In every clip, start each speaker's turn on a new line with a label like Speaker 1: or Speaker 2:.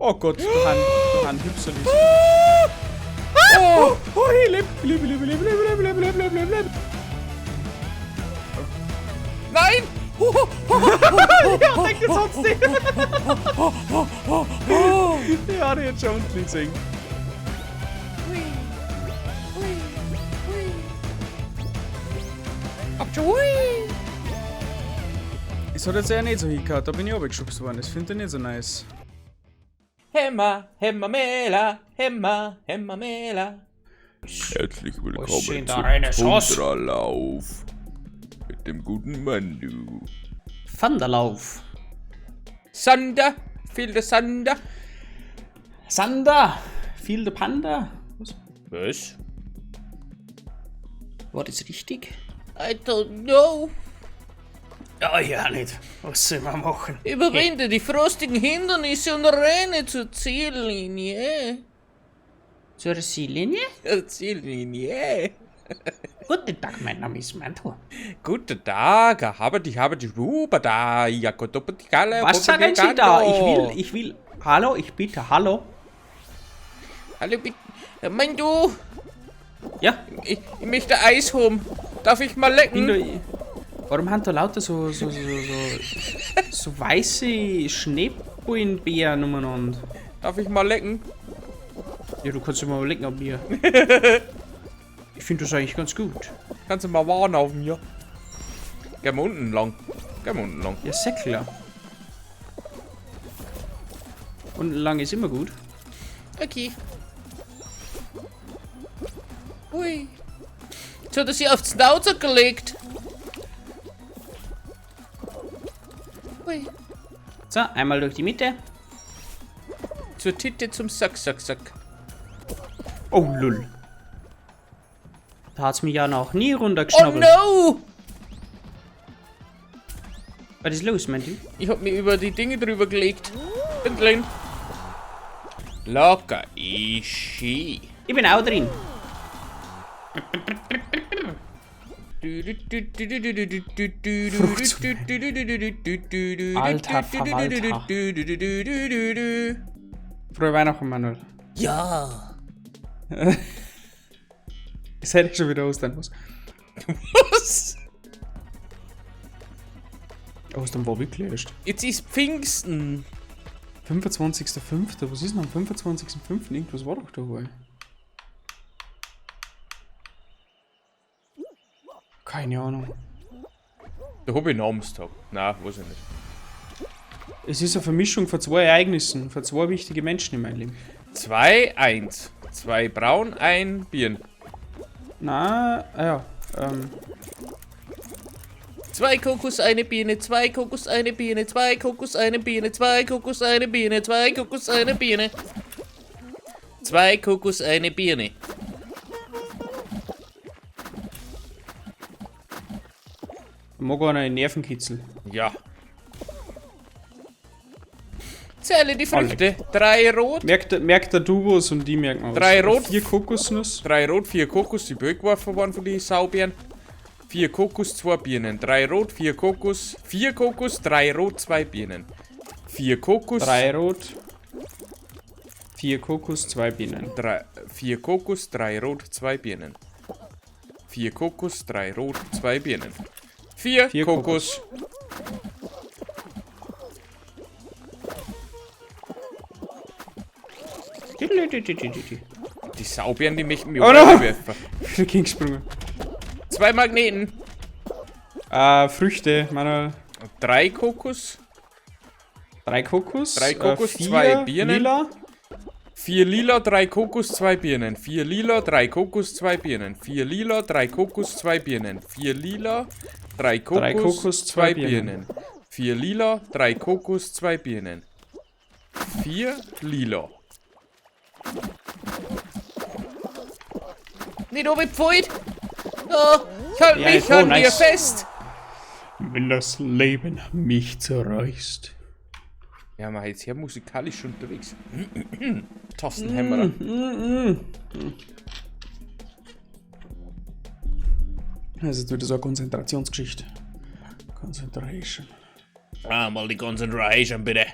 Speaker 1: Oh Gott, da han Hüpserlis. Oh, oh, ich leb, leb, leb, leb, leb, leb, leb, leb, leb, leb.
Speaker 2: Nein!
Speaker 1: Ja, denk jetzt hat's dich. Ja, die hat schon unten gesehen. Es hat jetzt eher nicht so hingehauen, da bin ich runtergeschubst worden. Das finde ich nicht so nice.
Speaker 2: Hemma, Hemma Mela, Hemma, Hemma Mela.
Speaker 3: Herzlich willkommen
Speaker 4: sind
Speaker 3: zum
Speaker 4: da eine Chance?
Speaker 3: Tundralauf. Mit dem guten Manu.
Speaker 4: Thunderlauf.
Speaker 2: Sander, feel the Sander.
Speaker 4: Sander! Feel the Panda. Was?
Speaker 2: Was?
Speaker 4: War das richtig?
Speaker 2: I don't know.
Speaker 4: Ja, ja, nicht. Was soll man machen?
Speaker 2: Überwinde die frostigen Hindernisse und renne zur Ziellinie.
Speaker 4: Zur Ziellinie?
Speaker 2: Ziellinie.
Speaker 4: Guten Tag, mein Name ist Mantu.
Speaker 2: Guten Tag, habe dich, habe dich, ruba da,
Speaker 4: Was sagen Sie da? Ich will, hallo, ich bitte, hallo.
Speaker 2: Hallo, bitte. Mein du,
Speaker 4: Ja,
Speaker 2: ich möchte Eis haben. Darf ich mal lecken?
Speaker 4: bin da, warum haben da lauter so weiße Schneebullenbeeren umeinander?
Speaker 2: Darf ich mal lecken?
Speaker 4: Ja, du kannst ja mal lecken an mir. Ich finde das eigentlich ganz gut.
Speaker 2: Kannst du mal warnen auf mir? Geh mal unten lang. Geh mal unten lang.
Speaker 4: Ja, Säckler. Und lang ist immer gut.
Speaker 2: Okay. Ui. Jetzt hat er sie aufs Schnauze gelegt. Ui.
Speaker 4: So, einmal durch die Mitte.
Speaker 2: Zur Titte zum Sack, Sack, Sack.
Speaker 4: Oh, lull. Da hat's mich ja noch nie
Speaker 2: Oh
Speaker 4: runtergeschnabbelt.
Speaker 2: no!
Speaker 4: Was ist los, mein Typ?
Speaker 2: Ich hab mich über die Dinge drüber gelegt. Bin drin. Locker easy.
Speaker 4: Ich bin auch drin. Alter Verwalter. Frohe Weihnachten, Manuel.
Speaker 2: Ja.
Speaker 4: Es hätte ich schon wieder Ostern, was?
Speaker 2: Was?
Speaker 4: Ostern war wirklich erst.
Speaker 2: Jetzt ist Pfingsten.
Speaker 4: 25.05. Was ist denn am 25.05.? Irgendwas war doch da, ey. Keine Ahnung.
Speaker 2: Da hab ich Namenstag. Nein, weiß ich nicht.
Speaker 4: Es ist eine Vermischung von zwei Ereignissen, von zwei wichtigen Menschen in meinem Leben.
Speaker 2: 2, 1. 2 braun, 1 Birn.
Speaker 4: Na, ah ja.
Speaker 2: 2 Kokos, eine Birne, 2 Kokos, eine Birne, 2 Kokos, eine Birne, 2 Kokos, eine Birne, 2 Kokos, eine Birne. 2 Kokos, eine Birne.
Speaker 4: Mag einer einen Nervenkitzel.
Speaker 2: Ja. Zähle die Früchte. 3 rot.
Speaker 4: Merkt der du was und die merken was.
Speaker 2: 3 rot.
Speaker 4: 4 Kokosnuss.
Speaker 2: 3 rot, 4 Kokos, die weggeworfen worden von den Saubären. 4 Kokos, 2 Birnen. 3 rot, 4 Kokos, 4 Kokos, 3 rot, 2 Birnen. 4 Kokos.
Speaker 4: 3 rot. 4 Kokos, 2 Birnen.
Speaker 2: 3, 4 Kokos, 3 rot, 2 Birnen. 4 Kokos, 3 rot, 2 Birnen. 4
Speaker 4: 4
Speaker 2: Kokos. Die Saubären, die möchten mich
Speaker 4: Oh no.
Speaker 2: werfen.
Speaker 4: Wieder gegengesprungen.
Speaker 2: 2 Magneten.
Speaker 4: Früchte, Manuel.
Speaker 2: 3 Kokos.
Speaker 4: 3 Kokos.
Speaker 2: 3 Kokos,
Speaker 4: 4
Speaker 2: 2 Birnen.
Speaker 4: Lila.
Speaker 2: 4 lila, 3 Kokos, 2 Birnen. 4 lila, 3 Kokos, 2 Birnen. 4 lila, 3 Kokos, 2 Birnen. 4 lila, 3 Kokos,
Speaker 4: 3 Kokos,
Speaker 2: 2
Speaker 4: 2
Speaker 2: Birnen. 4 lila, 3 Kokos, 2 Birnen. 4 lila. Nicht runtergefallen. Oh, ich halte
Speaker 4: Ja,
Speaker 2: mich
Speaker 4: oh,
Speaker 2: an dir
Speaker 4: nice.
Speaker 2: fest.
Speaker 4: Wenn das Leben mich zerreißt.
Speaker 2: Ja, man jetzt hier musikalisch unterwegs. Tastenhämmerer.
Speaker 4: Das ist wieder so eine Konzentrationsgeschichte. Concentration.
Speaker 2: Einmal die Concentration, bitte.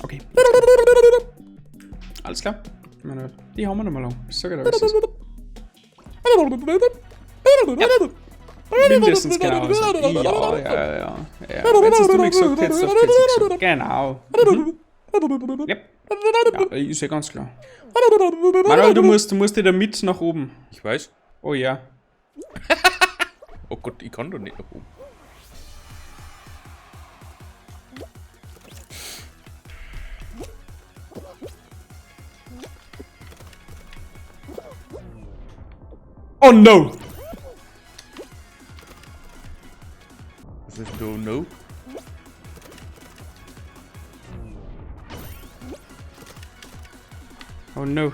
Speaker 4: Okay. Alles klar. Manuel, die haben wir noch mal lang. Ich sag dir, was ist. Mindestens genau so. Ja, ja, ja. Ja. Wenn du mir gesagt hättest, auf gesagt. Genau. Mhm. Yep. Ja, ist ja ganz klar. Manuel, du musst wieder mit nach oben.
Speaker 2: Ich weiß.
Speaker 4: Oh ja.
Speaker 2: Oh Gott, ich kann doch nicht nach oben.
Speaker 4: Oh no!
Speaker 2: Was ist denn da? No?
Speaker 4: Oh no.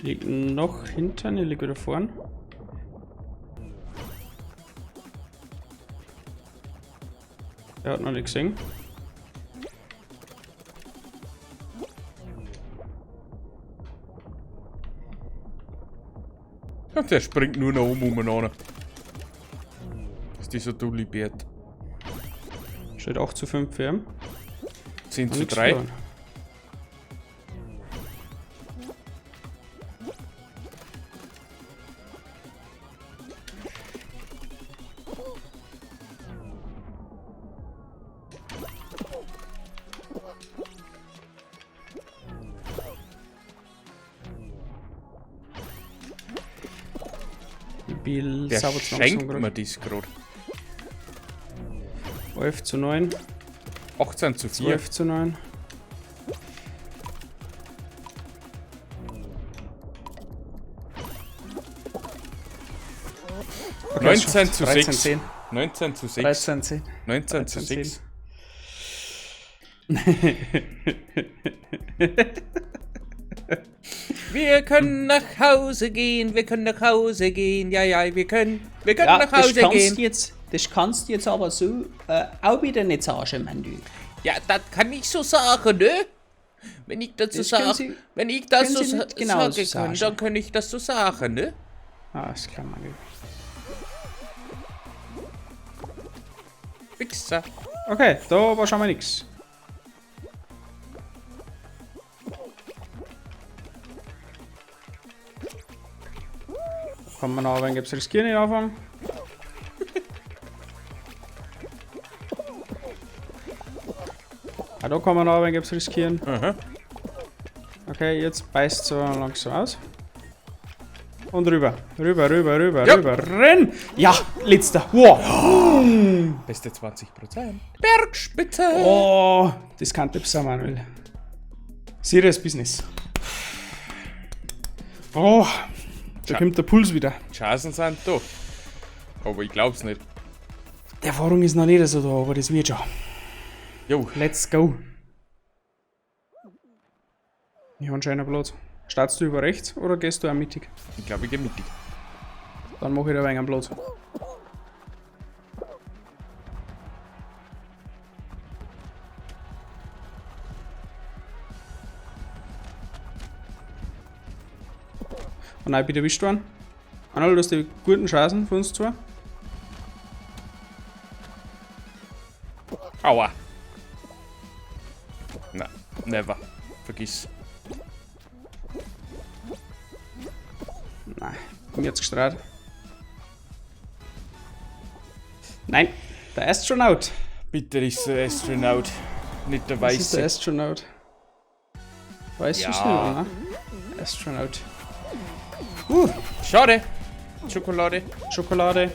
Speaker 4: Liegt noch hinten, ich lieg wieder vorn. Der hat noch nicht gesehen.
Speaker 2: Ja, der springt nur nach oben umeinander. Ist dieser Dulli-Bert.
Speaker 4: Steht 8:5 für ihn.
Speaker 2: 10 zu
Speaker 4: Nix
Speaker 2: 3.
Speaker 4: verloren. Bill
Speaker 2: Der
Speaker 4: sauber zu
Speaker 2: schenkt
Speaker 4: langsam
Speaker 2: mir das gerade.
Speaker 4: 11:9.
Speaker 2: 18:4.
Speaker 4: 12:9. Okay,
Speaker 2: 19 zu
Speaker 4: 13,
Speaker 2: 6.
Speaker 4: 10.
Speaker 2: 19 zu 6.
Speaker 4: 13, 10.
Speaker 2: 19 zu
Speaker 4: 13,
Speaker 2: 6. Wir können nach Hause gehen, wir können nach Hause gehen, ja, ja, wir können
Speaker 4: Ja,
Speaker 2: nach Hause
Speaker 4: das kannst
Speaker 2: gehen.
Speaker 4: Jetzt, das kannst du jetzt aber so auch wieder nicht sagen, Mandu.
Speaker 2: Ja, das kann ich so sagen, ne? Wenn ich das so
Speaker 4: Das können
Speaker 2: sage,
Speaker 4: Sie-
Speaker 2: wenn ich das
Speaker 4: können
Speaker 2: so
Speaker 4: Sie nicht genau
Speaker 2: sagen kann,
Speaker 4: sagen.
Speaker 2: dann kann ich das so sagen, ne?
Speaker 4: Ah, ist klar, Mandu.
Speaker 2: Wichser.
Speaker 4: Okay, da war schon mal nix. Kann man aber ein gibt's riskieren nicht anfangen. Ah, da kann man aber ein gibt's riskieren.
Speaker 2: Mhm.
Speaker 4: Okay, jetzt beißt so langsam aus. Und rüber. Rüber, rüber, rüber,
Speaker 2: Ja.
Speaker 4: rüber. Renn! Ja, letzter. Wow.
Speaker 2: Beste 20%. Bergspitze.
Speaker 4: Oh, das kann tipps sein, Manuel. Serious Business. Oh, da kommt der Puls wieder.
Speaker 2: Chancen sind da. Aber ich glaub's nicht.
Speaker 4: Die Erfahrung ist noch nicht so da, aber das wird schon.
Speaker 2: Jo.
Speaker 4: Let's go. Ich habe einen Platz. Startest du über rechts oder gehst du auch mittig?
Speaker 2: Ich glaube, ich geh mittig.
Speaker 4: Dann mache ich da ein wenig einen Platz. Und nein, bitte erwischt worden. Arnold, du hast die guten Chancen für uns zwei.
Speaker 2: Aua. Na, never. Vergiss.
Speaker 4: Nein, bin jetzt gestrahlt. Nein, der Astronaut.
Speaker 2: Bitte ist der Astronaut. Nicht der
Speaker 4: Das ist der
Speaker 2: Weiße.
Speaker 4: Astronaut. Weißt
Speaker 2: Ja.
Speaker 4: du schon, oder? Astronaut.
Speaker 2: Schade. Schokolade.
Speaker 4: Schokolade.